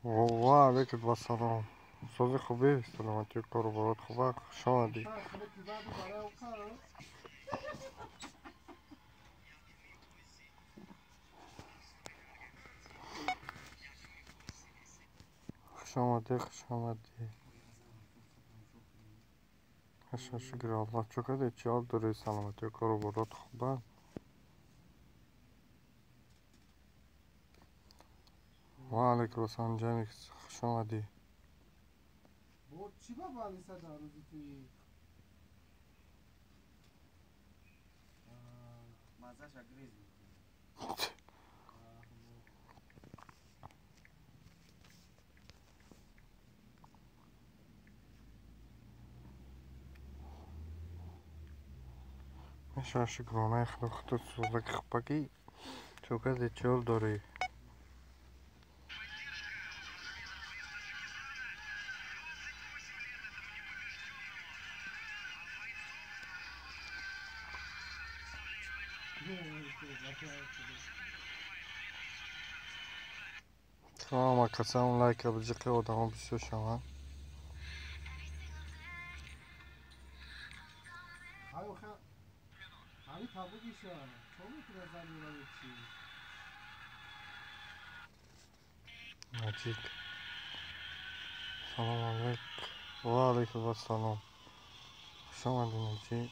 Ва алейкум ассалом. Сози хубӣ, саломатӣ, кору борот хуба, хуш омадӣ. Хуш омадӣ, хуш омадӣ. Аша шукр Аллоҳ. Чӣ кардӣ? Чӣ ҳол дорӣ? Саломатӣ, кору борот хуба? Ва алейкум ассалом, Ҷаникс, хуш омадӣ. Чӣ ба балиса дар рӯзи туи? Мазаша гриз мекунад. Мешава шукронаи Худо худо сӯзаки хупакӣ. Чӣ кардӣ? Чӣ ҳол дорӣ? Ама касам лайка биҷиқи одамо бисёр шаванд. Маҷид. Салом алейк. Ва алейкум ассалом. Хуш омадӣ, Наҷиб.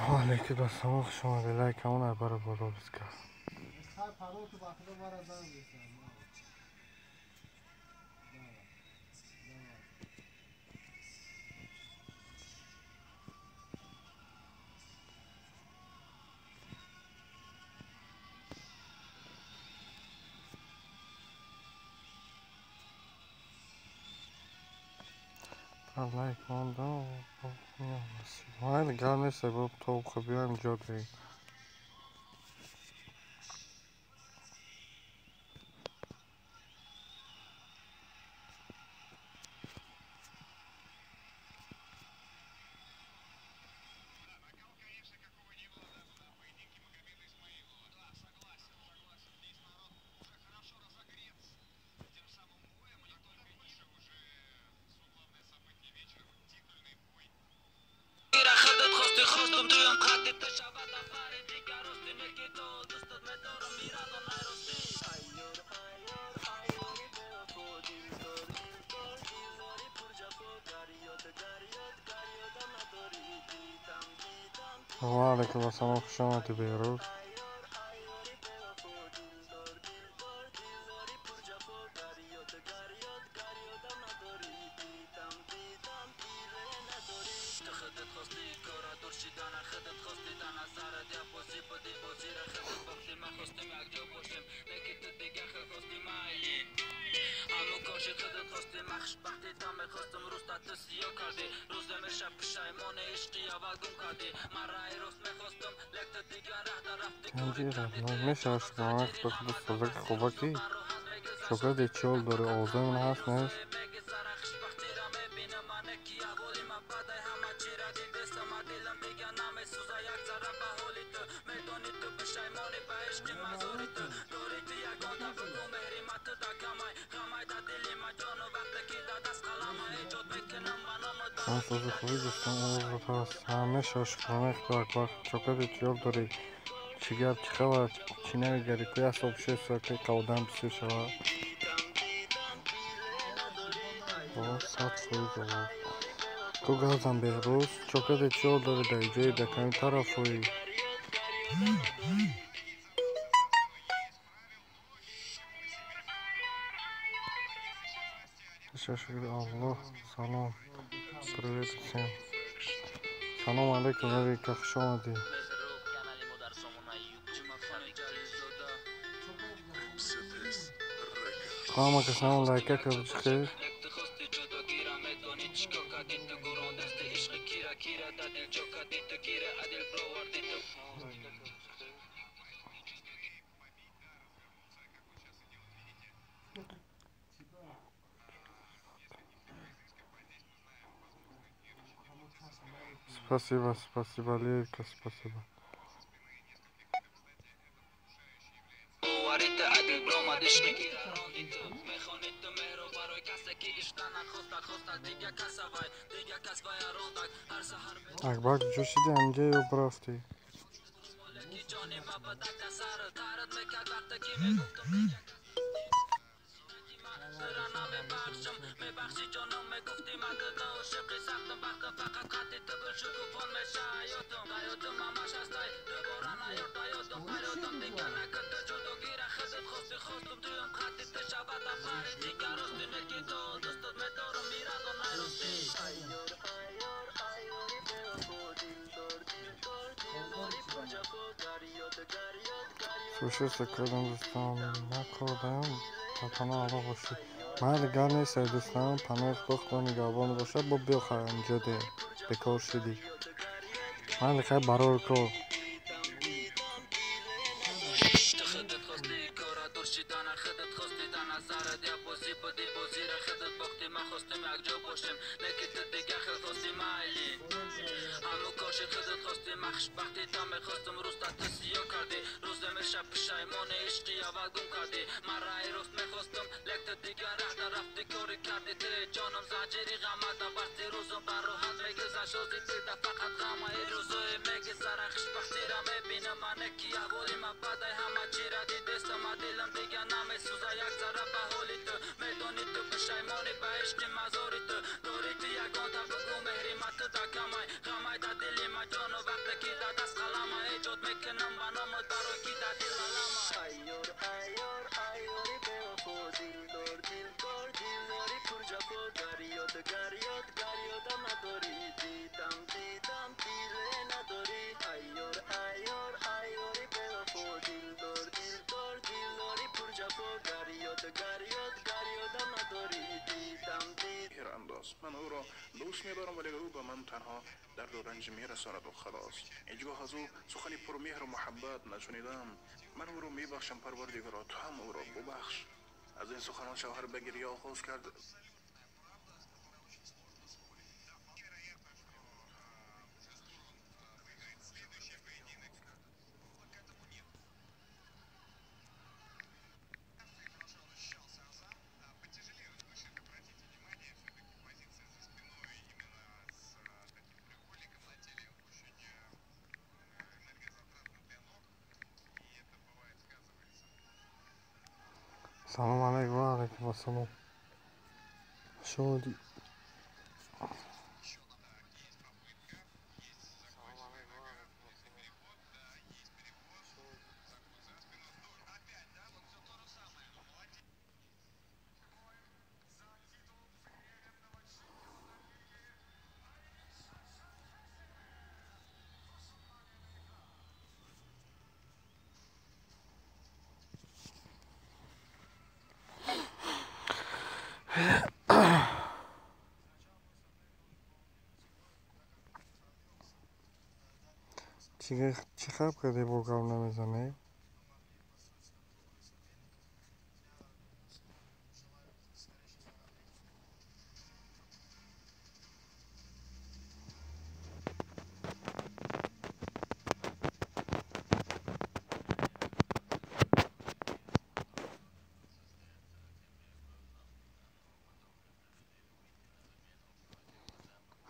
Ва алейкум ассалом, хуш омадӣ. Лайкамон айбара боло бизга. Лайк монда майли, гап нест, бо то биёем ҷо диҳем. Ва алейкум ассалом, хуш омадӣ, Беҳрӯз. Мешава шукронаи Худо худо сӯзаки хубакӣ. Чӣ кардӣ? Чӣ ҳол дорӣ? Овозаи ман ҳаст нест? Ман сози хубӣ дӯстон, овозат ҳаст. Мешава шукронаи Худо Акбар. Чӣ кардӣ? Чӣ ҳол дорӣ? Чӣ гап, чӣ хабар, чӣ навигарӣ? Ку як сол пеши соати қавдан бисёр шавад. 100% овоз. Ку газам, Беҳрӯз? Чӣ кардӣ? Чӣ ҳол дорӣ? Дар ҷои дар кадом тарафҳои? Шукр Аллоҳ. Салом. Привет всем. Салом алейкум, Авика, хуш омадӣ. Ҳама касам лайка кардӣ. Спасибо, спасибо, Лерка, спасибо. Акбар, ҷо шиди ҳамҷа ё рафтӣ? Слушай, кардам дӯстам, накардам, ба паноҳ Аллоҳ бошӣ. Майли, гап нест, ай дӯстам, паноҳи Худо, Худо нигаҳбон бошад, бо биё хай инҷо де, бекор шидӣ. Майли, хай барор кор. من او را دوست می‌دارم ولی او به من تنها درد و رنج می‌رساند و خلاص. هیچگاه از او سخنی پرمهر و محبت نشنیدم. من او را می‌بخشم پروردگارا، تو هم او را ببخش. از این سخنان شوهر به گریه آغاز کرد. Салом алейкум ва алейкум ассалом. Шоди. Чӣ хаб кардӣ бо гап намезанӣ?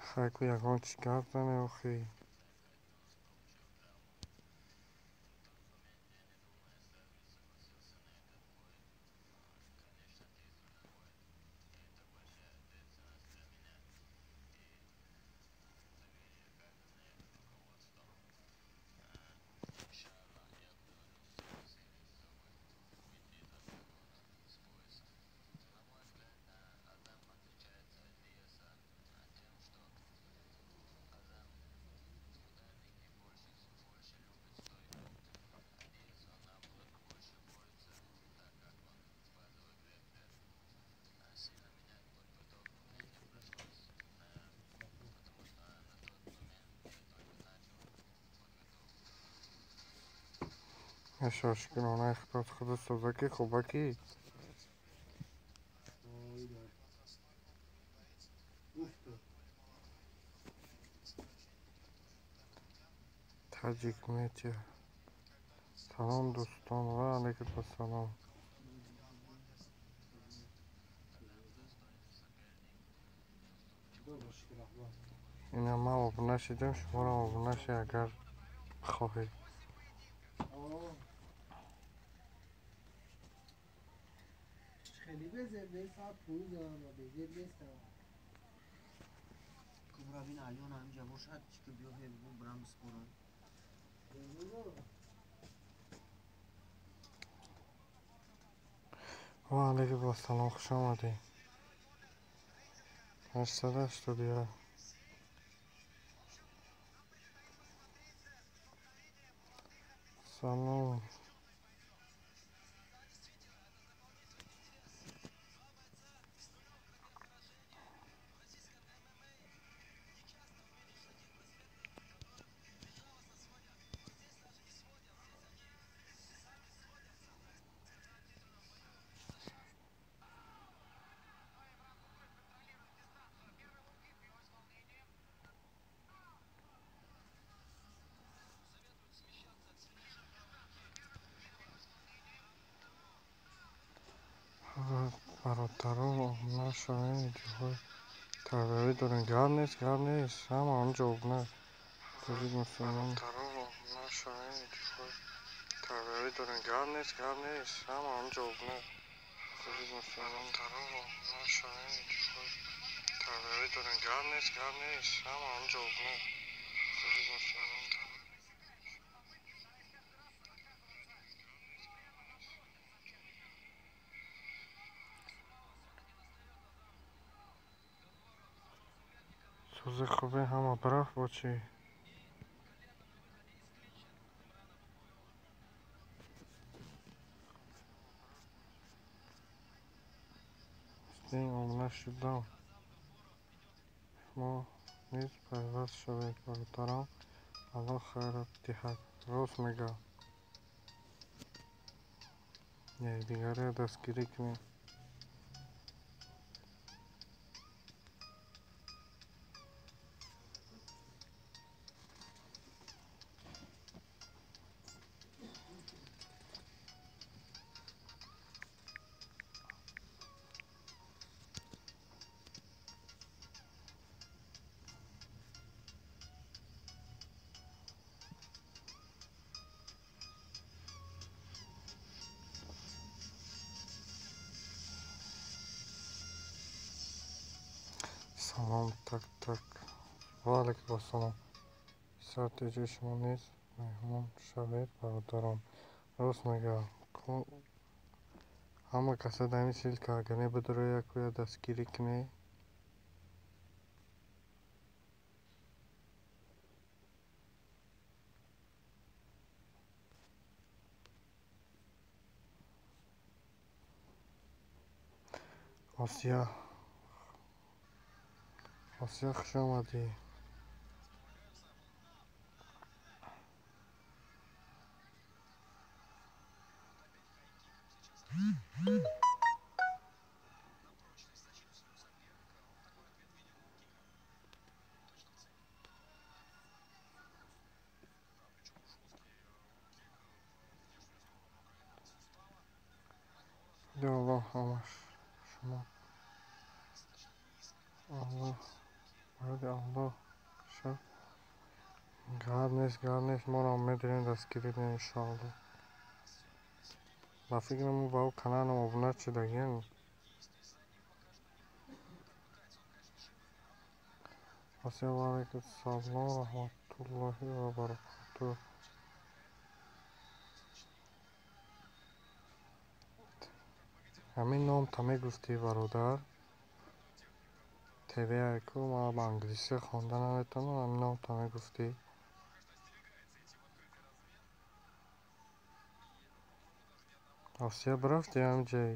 Хайку ягон чӣ гап зане охӣ? Шошкинонаи худо худо созаки хубаки. Таҷик Медиа. Салом дӯстон ва алайкум ассалом. Ина ман обуна шидам, шуморо обуна шед агар бихоҳед. خیلی بزر به ساعت پول دارم و بزر نیستم. کبرا بین علیان همینجا باشد که بیا بگو برم بسپرم. و علیکم السلام، خوش آمدید. 881. سلام. Бародарон обуна шавед, видеоҳои тарбиявӣ дорем. Гап нест, гап нест, ҳама онҷо обуна. Тоҷик мусулмон. Бародарон обуна шавед, видеоҳои тарбиявӣ дорем. Гап нест, гап нест, ҳама онҷо обуна. Тоҷик мусулмон. Бародарон обуна шавед, видеоҳои тарбиявӣ дорем. Гап нест, гап нест, ҳама онҷо обуна. Тоҷик мусулмон. Сӯзи хубе ҳама бараф бо чӣ? Дин обуна шудам. Шумо низ пайваст шавед бародарам. Аллоҳ хайрат диҳад. Рост мегӯяд. Якдигарро дастгирӣ кунед. Салом, так так. Ва алайкум ассалом. Сарти ҷои шумо низ меҳмон шавед бародарон. Рост мегӯям. Ҳама каса дар ин ссылка агар не бидоред якоя дастгирӣ кунед. Осия. Осия, хуш омадӣ. Аллоҳ ҳамаш шумо. Аллоҳ барои Аллоҳ шаб. Гап нест, гап нест, моро медорем дастгирӣ кунем иншоаллоҳ. Ба фикрам мо ба ӯ каналам обуна шудагием. Ассалому алайкум салом раҳматуллоҳи ва баракатуҳ. Ҳамин ном та мегуфтӣ бародар? ТВ ку ман ба англисӣ хонда наметавонам, ҳамин ном та мегуфтӣ. Осия бирафтӣ ҳамҷай?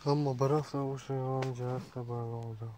Ҳама барафта бошад, ҳамҷа ҳаста баромадам.